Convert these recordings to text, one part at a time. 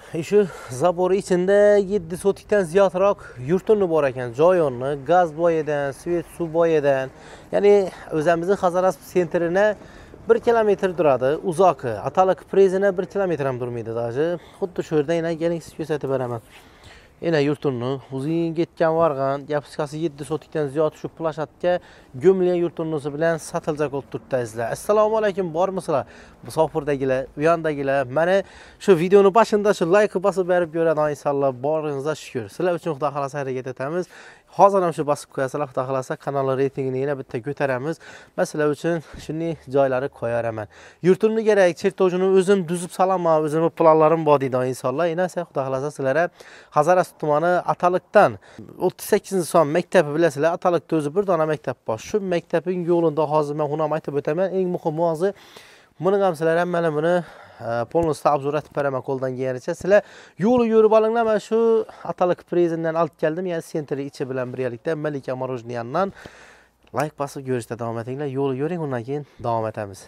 Shu zabori ichida 7 sotikdan ziyodroq yurtini bor ekan, joy o'rni, gaz boyidan, svet suv boyidan. Ya'ni o'zimizni Hazorasp sentrine 1 kilometr turadi, uzoqi. Ataliq prezine 1 kilometr ham turmaydi даже. Xuddi shu yerda yana keling siz ko'rsatib beraman. Yana yurtini uzun ketgan vargan, gap qisqasi 7 sotikdan ziyod shu plashatga gömilgan yurtinisi bilan satiljak bo'lib turibdi azizlar. Assalomu alaykum, bormisizlar? Musofirdagilar, u yondagilar, mana shu videoni boshida shu like bosib berib ko'radigan insonlar boringizga shukr. Sizlar uchun Xudo xolasa harakat etamiz. Hozir ham shu bosib qo'yasizlar, Xudo xolasa kanalning reytingini yana bitta ko'taramiz. Men sizlar uchun shunday joylari qo'yaraman. Yurtimni kerak, chertojini o'zim tuzib salaman, o'zimning planlarim bor deydi insonlar. Yana Xudo xolasa sizlarga Hazorasp tumani Ataliqdan 38-son maktabi bilasizlar, Ataliqda o'zi bir dona maktab bor. Shu maktabning yo'lida hozir men uni ham aytib o'taman. Eng muhimi hozir buni ham sizlar ham mana buni polностью obzor etib beraman qo'ldan kelganicha. Sizlar yo'li yurib olinglar. Men shu Ataliq prezidan olib keldim, ya'ni sentri ichi bilan birgalikda Malika Morojniyandan like bosib ko'rishda davom etinglar. Yo'li yuring, undan keyin davom etamiz.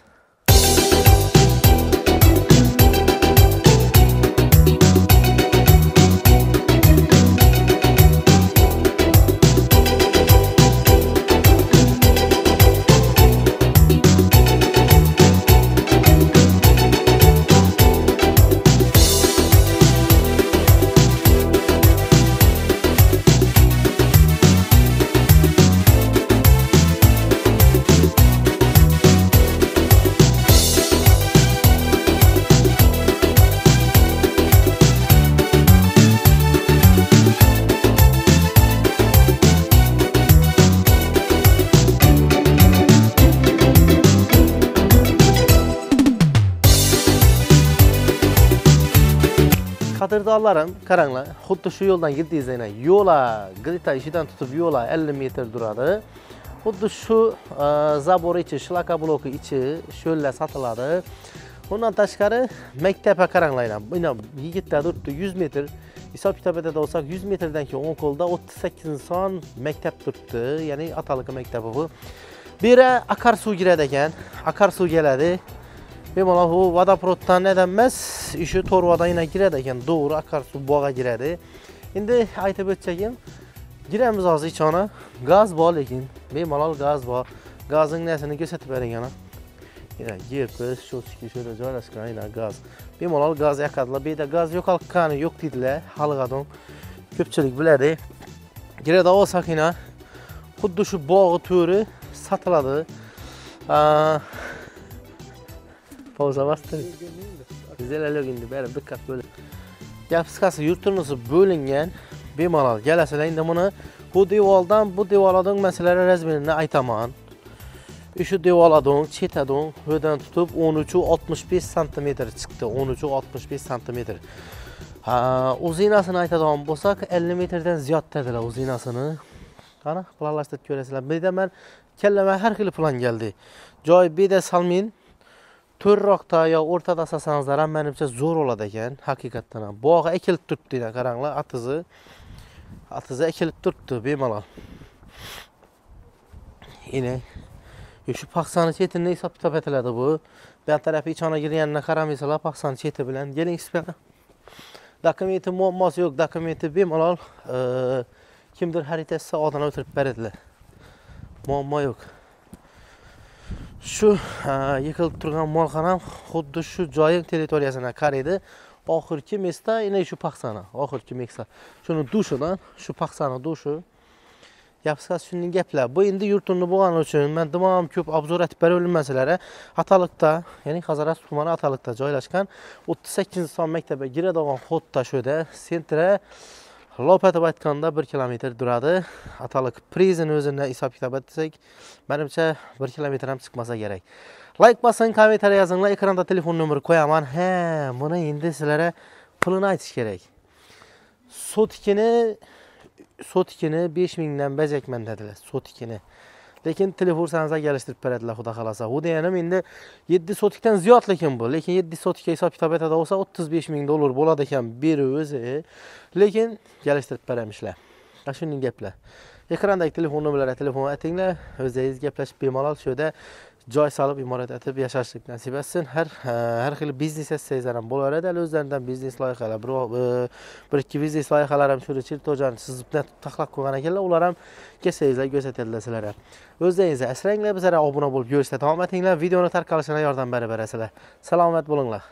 Qadrdonlarim, qaranglar, xuddi shu yo'ldan girdingiz yana yo'la, grita ishidan tutib yo'la 50 metr turadi. Xuddi shu zabor ichi, shlaka bloki ichi sho'lla sotiladi. Bundan tashqari maktabga qaranglar, yana yigitlar turibdi 100 metr. Hisob kitob etadi olsak 100 metrdan keyin o'ng qo'lda 38-son maktab turibdi, ya'ni Ataliq maktabi bu. Bu yerga akar suv kiradi ekan, akar suv keladi. Bemalol bu vodoprovoddan neden emas, shu to'rvadan yana kiradi ekan, to'g'ri akar suv bog'a kiradi. Endi aytib o'tsakim, giramiz hozir ichona, gaz bor lekin, bemalol gaz bor. Gazning nasini ko'rsatib bering ana. Yana girib, sho'chki shunda joylashgan yana gaz. Bemalol gaz yoqadilar. Bu yerda gaz yo'qolgani yo'q dedilar, xalq odam ko'pchilik biladi. Giradi olsak yana xuddi shu bog'i to'ri sotiladi. Pauza bastı. Güzel endi bari diqqat bo'lin. Gap qisqasi yurtimiz bo'lingan, bemalol kelasizlar. Endi buni bu devordan bu devordan men sizlarga razmerini aytaman. Shu devordan chetadan ho'dan tutib 13.65 santimetr chiqdi. 13.65 santimetr. Ha, uzinasini aytadigan bo'lsak 50 metrdan ziyod dedilar uzinasini. Qani planlashtirib ko'rasizlar. Bu yerda men kallama har xil plan keldi. Joy bu yerda salmin to'rroqda yo o'rtada solsangizlar ham menimcha zo'r bo'ladi ekan, haqiqatdan ham. Bog'i ekilib turibdi, qaranglar, atizi. Atizi ekilib turibdi bemalol. Ine shu paxsani chetini hisob kitob etiladi bu. Bu tarafi ichona kirganini qaramaysizlar, paxsani cheti bilan. Keling sizlar. Dokumenti muammosi yo'q, dokumenti bemalol kimdir xaritasi oldin o'tirib beradilar. Muammo yo'q. Shu yiqilib turgan molxona xuddi shu joyning territoriyasini qaraydi. Oxirgi mesta yana shu paxsani, oxirgi mesta. Shuni dushidan, shu paxsani dushi. Gap qisqasi shunday gaplar. Bu endi yurtimni bo'lgani uchun men dimam ko'p obzor etib bera olmayman sizlarga. Ataliqda, ya'ni Hazorasp tumani Ataliqda joylashgan 38-son maktabga kiradigan xodda shuda sentra lop etib aytganda 1 kilometr turadi. Ataliq prizini o'zidan hisob kitob etsak, menimcha 1 kilometr ham chiqmasa kerak. Like bosing, kommentariy yozinglar, ekranda telefon nomeri qo'yaman. Ha, buni endi sizlarga pulini aytish kerak. Sotikini 5000 dan bajakman dedilar, sotikini. Lekin telefoningizga kelishtirib beradilar, xudo xolasa. U deganim endi 7 sotikdan ziyod lekin bu. Lekin 7 sotikka hisob kitob etadi bo'lsa 35 000 dollar bo'ladi ekan beri o'zi. Lekin kelishtirib beramishlar. Shunday gaplar. Ekrandagi telefon nomerlariga telefon atinglar, o'zingiz gaplashib bemalol shu yerda Joy solib, imorat etib yashashlik nasib etsin. Har xil biznes etsangizlar ham bo'laveradi. Hali o'zlaridan biznes loyihalar, bir ikki biznes loyihalar ham shuni chertojani chizib taxlab qo'ygan ekanlar. Ular ham kelsangizlar ko'rsatadilar sizlarga. O'zlaringizni asranglar, bizlarga obuna bo'lib ko'rishda davom etinglar. Videoni tarqalishina yordam berib berasizlar. Salomat bo'linglar.